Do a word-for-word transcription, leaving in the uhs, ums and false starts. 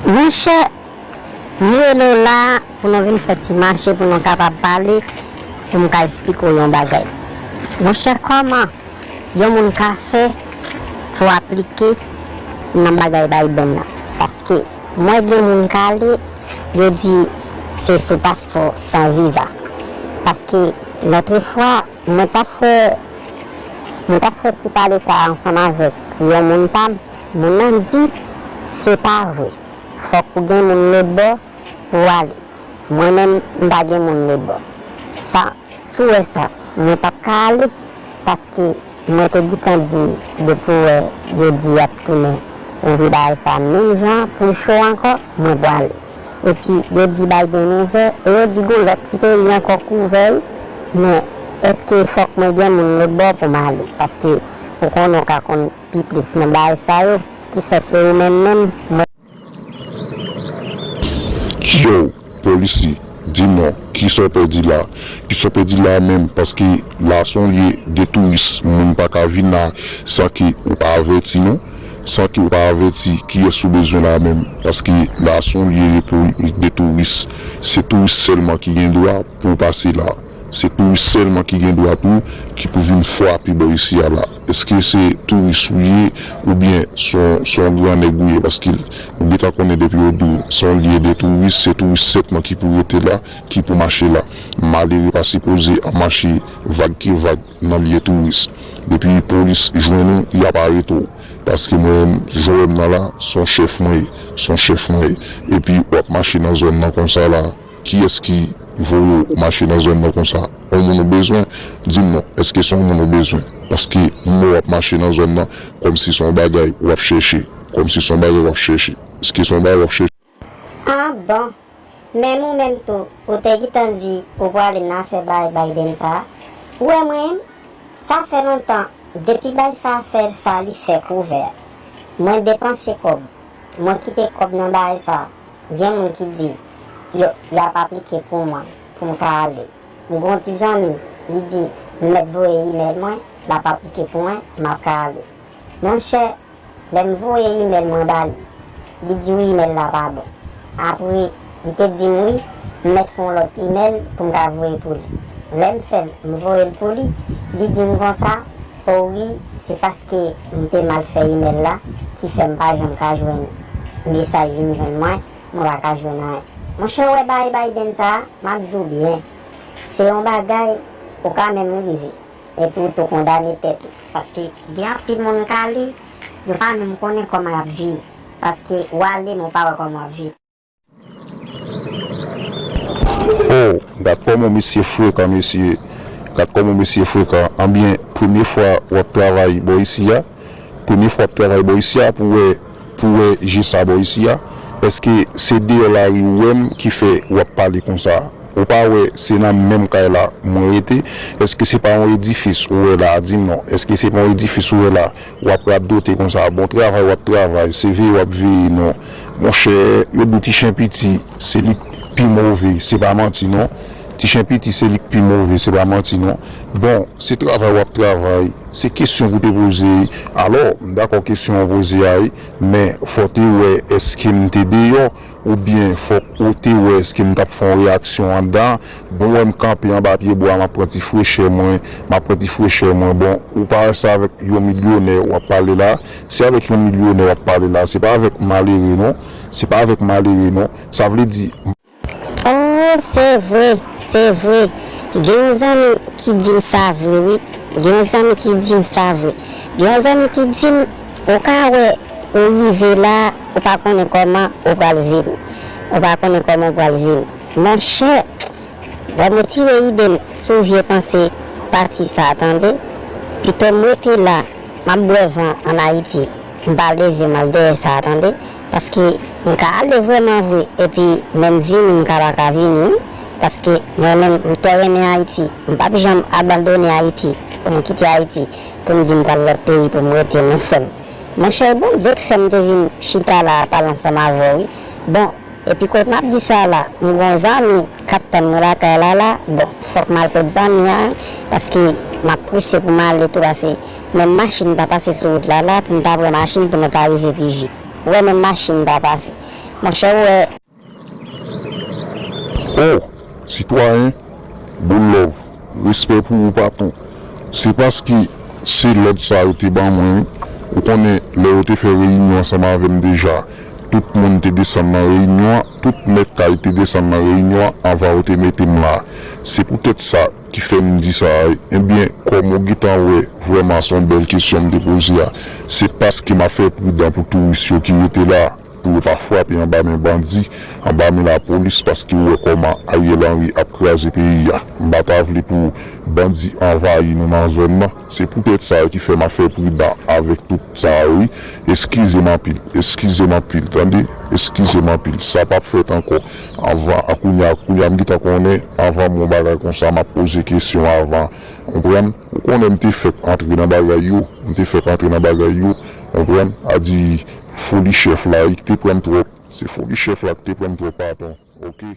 Monchè, m rele w la pou nou vin fè ti mache pou nou kapab pale, pou m ka esplike w yon bagay. Monchè, kòman yon moun ka fè pou aplike nan bagay Biden nan? Paske mwen gen moun k ale, yo di se sou paspò san viza. Paske lòt fwa, mwen t ap fè, mwen t ap fè ti pale sa a ansanm avèk yon moun pa m, moun nan di se pa vre. Fòk ou gen moun lòt bò pou w ale. Mwen menm, m pa gen moun lòt bò. Sa, si w wè sa, mwen p ap ka ale, paske mwen te gentan di, depi w wè yo di y ap tounen ouvri bagay sa a menm jan pou l cho ankò, mwen pwale. Epi, yo di Biden ouvè, e yo di gon lòt ti peyi ankò k ouvè, wi. Men, èske fòk mwen gen moun lòt bò pou m ale? Paske, ou konnen, w ka konn pi plis nan bagay sa yo, ki fè se ou menm menm, mwen. Yo, polisi, di m non, kisa w pèdi la? Kisa w pèdi la menm? Paske la se yon lye de touris, moun pa ka vin la san ke ou pa avèti non. San ke ou pa avèti, kiyès ou bezwen la menm? Paske la se yon lye de pou, de touris. Se touris sèlman ki gen dwa pou pase la. Se touris sèlman ki gen dwa tou ki pou vin frape bò isi a la. Èske se touris ou ye oubyen se yon, se yon gran nèg ou ye? Paske ou gentan konnen depi yo di w se yon lye de touris, se touris sèlman ki pou rete la, ki pou mache la. Malere pa sipoze ap mache vag ki vag nan lye touris. Depi polis jwenn ou, y ap arete w. Paske mwen, jan w wè m nan la, se yon chèf mwen ye, se yon chèf mwen ye. Epi w ap mache nan zòn nan konsa la. Kiyès ki voye w mache nan zòn nan konsa? Yon moun ou bezwen? Di m non, èske se yon moun ou bezwen? Paske m wè w ap mache nan zòn nan kòmsi se yon bagay w ap chèche. Kòmsi se yon bagay w ap chèche. Èske se yon bagay w ap chèche? Ah bon, menm ou menm tou, ou te gentan di ou prale nan afè bay Biden sa a. Ou wè mwen menm, sa fè lontan, depi bay sa a fè sa li fèk ouvè. Mwen depanse kòb, mwen kite kòb nan bagay sa a. Gen moun ki di yo, y ap aplike pou mwen, pou m ka ale. M gen yon ti zanmi, li di m mèt voye imèl mwen, l ap aplike pou mwen, m ap ka ale. Monchè, lè m voye imèl mwen ba li, li di w imèl la pa bon. Apre, li te di m wi, m mèt fè yon lòt imèl pou m ka voye pou li. Lè m fè l, m voye l pou li, li di m konsa, o wi, se paske m te mal fè imèl la ki fè m pa janm ka jwenn mesaj vin jwenn mwen, mwen pa ka jwenn anyen. Monchè, w wè bagay Biden sa a, m ap di w byen, se yon bagay ou ka menm rive, epi w tou kondane tèt ou. Paske gen anpil moun k ale, yo pa menm konnen kòman y ap viv. Paske w ale, men w pa wè kòman w ap viv. Oh, gad kòman mesye frekan, mesye. Gad kòman mesye frekan. Anbyen, premye fwa w ap travay bò isi a, premye fwa w ap travay bò isi a pou wè, pou wè je sa bò isi a. Èske se deyò lari ou wè m ki fè w ap pale konsa? Ou pa wè se nan menm kay la mwen rete? Èske se pa yon edifis ou wè la? Di m non. Èske se pa yon edifis ou wè la? W ap radote konsa, bon travay w ap travay, se veye w ap veye non. Monchè, yo di w ti chen piti, se li k pi move, se pa manti non. Ti chen piti, se li k pi move, se pa manti non. Bon, se travay w ap travay, se kesyon pou te poze. Alò, m dakò kesyon w poze a wi, men fò w te wè èske m te deyò, oubyen fòk ou te wè èske m t ap fè yon reyaksyon anndan. Bon, wè m kanpe anba pye bwa, m ap pran ti frechè mwen, m ap pran ti frechè mwen. Bon, ou pa wè se avèk yon milyonè w ap pale la? Se avèk yon milyonè w ap pale la, se pa avèk malere non, se pa avèk malere non. Sa vle di. Oh, se vre, se vre. Gen yon zanmi ki di m sa vre wi. Gen yon zanmi ki di m sa vre. Gen yon zanmi ki di m, ou ka wè, ou rive la, ou pa konnen kòman ou pral vini. Ou pa konnen kòman ou pral vini. Monchè, wè m retire ide m sou vye panse pati sa a tande. Pito m rete la, m ap bwè van ann Ayiti. M pa leve m al dèyè sa a tande. Paske m ka ale vrèman vre, epi menm vini m ka pa ka vini wi. Paske mwen menm m twò renmen Ayiti. M p ap janm abandone Ayiti pou m kite Ayiti, pou m di m pral lòt peyi pou m rete non frè m. Monchè, e Bondye k fè m te vin chita la a pale ansanm avè w wi. Bon, epi kote m ap di sa la, m gen yon zanmi k ap tann mwen lakay la la, bon, fòk m al kot zanmi a wi, paske m ap prese pou m ale tou, paske menm machin pa pase sou wout la la, pou m ta pran machin pou nou ta rive pi vit. Ou wè menm machin pa pase. Monchè, ou wè. Oh, sitwayen, boul love, respè pou ou patwon. Se paske se lòd sa yo te ban mwen wi. Ou konnen lè yo te fè reyinyon ansanm avè m deja, tout moun te desann nan reyinyon an, tout mèt kay te desann nan reyinyon an anvan yo te mete m la. Se poutèt sa ki fè m di sa a. Ebyen, kòm ou gentan wè, vrèman se yon bèl kesyon m te poze a. Se paske m ap fè pridan pou touris yo ki rete la, pou yo pa frape anba men bandi, anba men lapolis, paske ou wè kòman Ariel Henry ap kraze peyi a. M pa ta vle pou bandi anvayi nou nan zòn nan. Se poutèt sa ki fè m ap fè pridan avèk tout sa a wi. Eskize m anpil, eskize m anpil, tande, eskize m anpil. Sa p ap fèt ankò. Anvan, a kounye a, kounye a m gentan konnen, anvan m wè yon bagay konsa, m ap poze kesyon avan. Konprann? Ou konnen m te fèk antre nan bagay yo, m te fèk antre nan bagay yo, konprann? A di foli chèf la, li te pran m twòp. Se foli chèf la ki te pran m twòp, patwon. Oke.